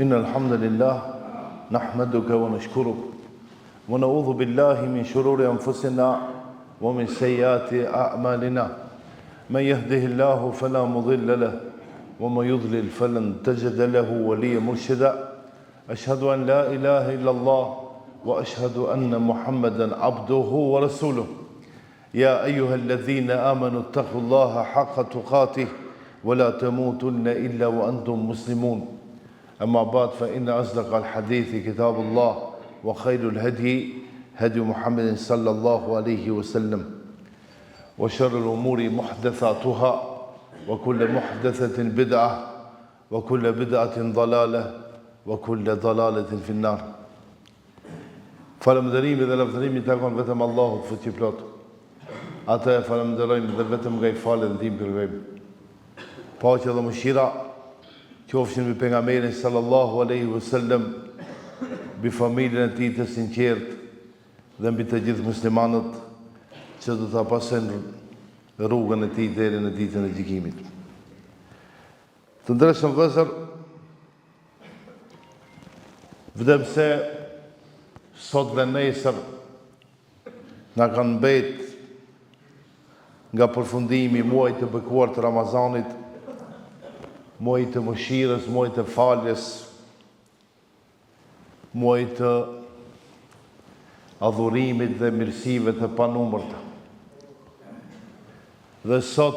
إن الحمد لله نحمدك ونشكرك ونعوذ بالله من شرور أنفسنا ومن سيئات أعمالنا من يهده الله فلا مضل له ومن يضلل فلن تجد له وليا مرشدا أشهد أن لا إله إلا الله وأشهد أن محمدا عبده ورسوله يا أيها الذين آمنوا اتقوا الله حق تقاته ولا تموتن إلا وأنتم مسلمون أما بعد فإن أصدق الحديث كتاب الله وخير الهدي هدي محمد صلى الله عليه وسلم وشر الأمور محدثاتها وكل محدثة بدعة وكل بدعة ضلالة وكل ضلالة في النار Falënderimi dhe lavdërimi i takon vetëm Allahut Fuqiplot. Atë e falënderojmë dhe vetëm nga ai falje dhe ndihmë kërkojmë. Paqja dhe mëshira qofshin mbi pejgamberin sallallahu alaihi wasallam, mbi familjen e tij të sinqertë dhe mbi të gjithë muslimanët që do ta pasojnë rrugën e tij deri në ditën e gjykimit. Të ndershëm vëllezër, vetëm se sot dhe nesër na kanë mbet nga përfundimi i muajit të bekuar të Ramazanit, muajit të mëshirës, muajit të faljes, Muajit të adhurimit dhe mirësive të panumërta. Dhe sot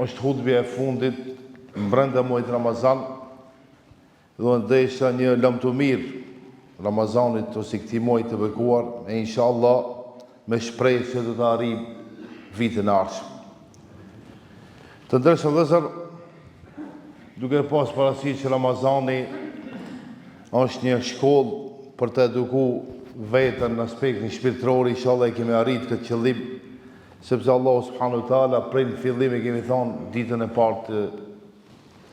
është hutbja e fundit brenda muajit Ramazan dhe unë desha një lamtumirë Ramazanit ose këtij muaji të bekuar e inshallah me shpresë që do ta arrijmë vitin e ardhshëm. Të ndershëm vëllezër, duke pas parasysh që Ramazani është një shkollë për të eduku veten në aspektin shpirtëror, inshallah e kemi arrit këtë qëllim, sepse Allahu subhanahu wa taala prej në fillim e kemi thonë ditën e parë të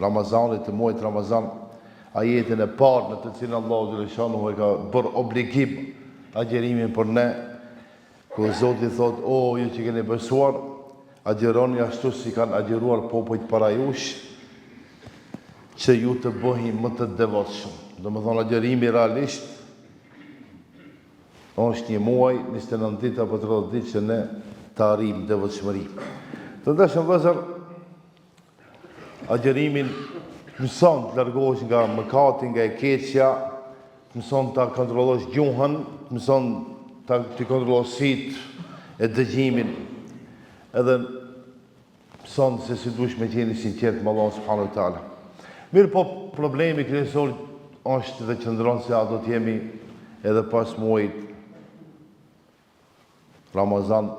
Ramazanit, të muajit Ramazan, ajetin e parë në të cilin Allahu xheleshanuhu e ka bërë obligim agjerimin për ne, ku Zoti thotë, o ju që keni besuar, agjëroni ashtu si kanë agjëruar popujt para jush, që ju të bëheni më të devotshëm. Domethënë agjërimi realisht është një muaj, 29 ditë apo 30 ditë që ne të arrijmë devotshmëri. Të ndershëm vëllezër, Agjërimi të mëson të largohesh nga mëkati, nga e keqja, të mëson ta kontrollosh gjuhën, të mëson ta t'i kontrollosh sytë e dëgjimin, edhe të mëson se si duhesh me qenë i sinqertë me Allahun subhanahu wa taala. Mirëpo problemi kryesor është dhe qëndron se a do të jemi edhe pas muajit Ramazan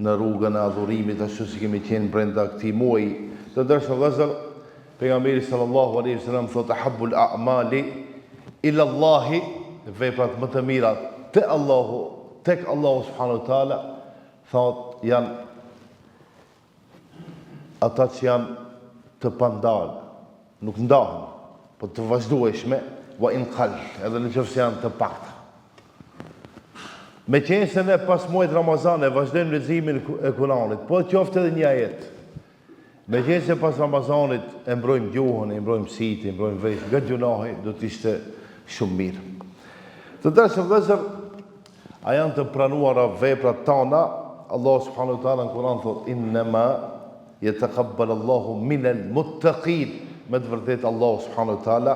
në rrugën e adhurimit ashtu si kemi qenë brenda këtij muaji. Të ndershëm vëllezër, pejgamberi sallallahu alaihi wasallam thotë ahabbul a'mali ila Allahi, veprat më të mira te Allahu, tek Allahu subhanahu wa taala, thotë janë ata që janë të pandalë, nuk ndahen, po të vazhdueshme, wa in qall, edhe në qoftë se janë të pakta. Meqenëse ne pas muajit Ramazan e vazhdojmë leximin e Kuranit, po qoftë edhe një ajet. Meqenëse pas Ramazanit e mbrojmë gjuhën, e mbrojmë sytë, e mbrojmë veshët nga gjynahi, do të ishte shumë mirë. Të ndershëm vëllezër, A janë të pranuara veprat tana? Allahu subhanahu wa taala në Kur'an thotë innama yataqabbal Allahu minal muttaqin. Me të vërtetë Allahu subhanahu wa taala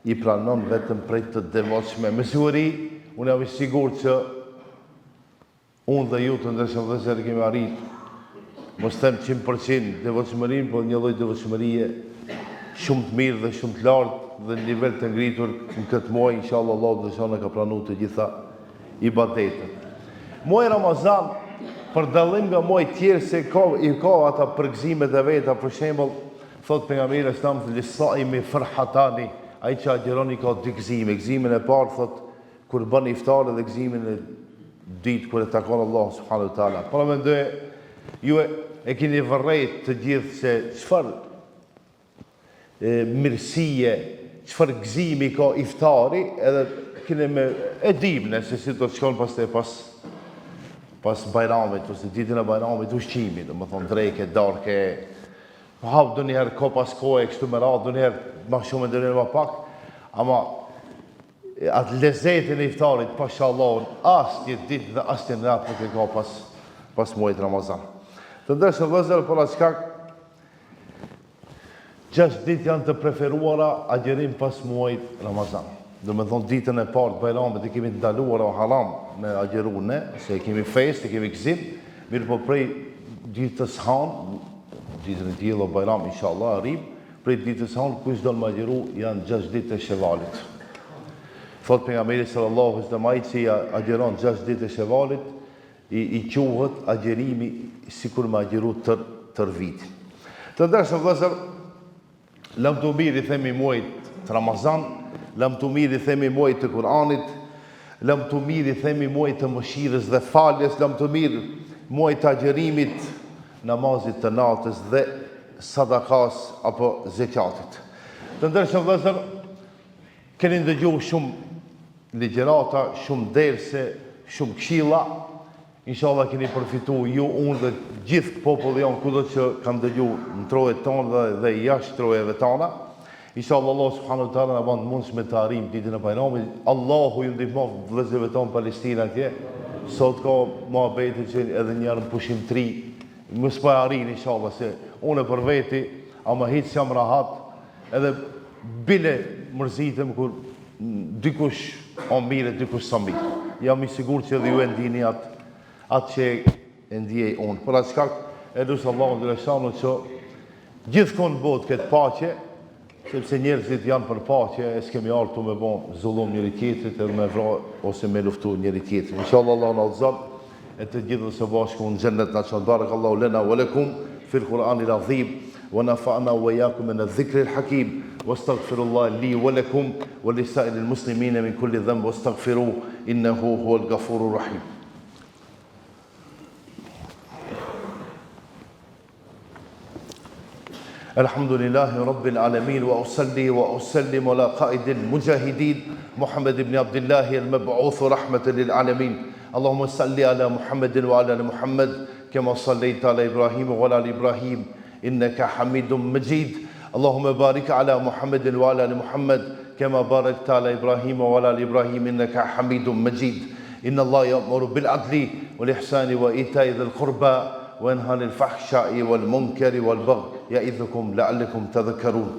i pranon vetëm prej të devotshme. Me siguri, unë jam i sigurt që unë dhe ju të ndershëm vëllezër kemi arrit mos them 100% devotshmërinë, por një lloj devotshmërie shumë të mirë dhe shumë të lartë dhe në nivel të ngritur në këtë muaj, inshallah Allahu dëshiron na ka pranu të gjitha ibadetet. Muaji Ramazan, për dallim nga muajt tjerë se ka, i ka ata përgëzimet e veta, për shembull, thot pejgamberi alejhi selam lis-saimi ferhatani, ai që agjëron i ka dy gëzime, gëzimin e parë thot kur bën iftar dhe gëzimin e dytë kur e takon Allahun subhanahu wa taala. Pra mendoj ju e, e keni vërejt të gjithë se çfarë mirësie, çfarë gëzimi ka iftari, edhe keni me e dim ne se si do të shkon pastaj pas pas Bajramit ose ditën e Bajramit ushqimi, domethënë dreke, darke, po hap ndonjëherë kohë pas kohe kështu me radhë, ndonjëherë ma shumë ndonjëherë ma pak. Ama atë lezetin e iftarit, pasha Allahun, asnjë ditë dhe asnjë natë nuk e ka pas, pas muajit Ramazan. Të ndershëm vëllezër, për atë shkak, Gjashtë ditë janë të preferuara agjërim pas muajit Ramazan. Domethonë ditën e parë të Bajramit e kemi të ndaluar o haram me agjëru ne, se e kemi festë, e kemi gëzim, mirëpo prej ditës hanë, ditën e diel o Bajram inshallah arrijmë, prej ditës hanë kush don me agjëru janë gjashtë ditë e Shevalit. Thotë pejgamberi sallallahu alaihi wasallam ai që agjëron gjashtë ditë e Shevalit, I i quhet agjërimi sikur me agjëru tër tër vitin. Të ndershëm vëllezër, lamtumirë i themi muajit të Ramazan, lamtumirë i themi muajit të Kur'anit, lamtumirë i themi muajit të mëshirës dhe faljes, lamtumirë muajit të agjërimit, namazit të natës dhe sadakas apo zekatit. Të ndershëm vëllezër, Keni ndëgju shumë ligjërata, shumë derse, shumë këshilla. Inshallah keni përfitu ju, unë dhe gjithë populli jonë kudo që kanë dëgju në trojet tona dhe, dhe jashtë trojeve tona. Inshallah Allah subhanahu wa taala na ban të mundshme të arrijmë ditën e Bajramit. Allahu ju ndihmoftë vëllezërve tonë Palestinë atje. Sot ka muhabete që edhe një armëpushim të ri. Mos po e arrin inshallah se unë për veti ama hiç s'jam rahat Edhe bile mërzitem kur dikush o mirë e dikush s'o mirë. Jam i sigurt që edhe ju e ndini atë atë që e ndjej unë. Për atë shkak e lus Allahun xheleshanuhu që gjithkund në botë ketë paqe, sepse njerëzit janë për paqe e s'kemi ardhur këtu me bo zullum njëri tjetrit edhe me vra ose me luftu njëri tjetrin. Inshallah Allahu na udhëzon e të gjithëve së bashku në xhennet na çon. Barakallahu lena wa lakum fil Kur'anil Azim wa nafa'na wa iyyakum min adh-dhikril hakim wastaghfirullah li wa lakum wa li sa'iril muslimin min kulli dhanb wastaghfiruhu innahu huwal ghafurur rahim. الحمد لله رب العالمين وأصلي وأسلم على قائد المجاهدين محمد بن عبد الله المبعوث رحمة للعالمين اللهم صل على محمد وعلى آل محمد كما صليت على إبراهيم وعلى آل إبراهيم إنك حميد مجيد اللهم بارك على محمد وعلى آل محمد كما باركت على إبراهيم وعلى آل إبراهيم إنك حميد مجيد إن الله يأمر بالعدل والإحسان وإيتاء ذي القربى وينهى عن الفحشاء والمنكر والبغي يعظكم لعلكم تذكرون.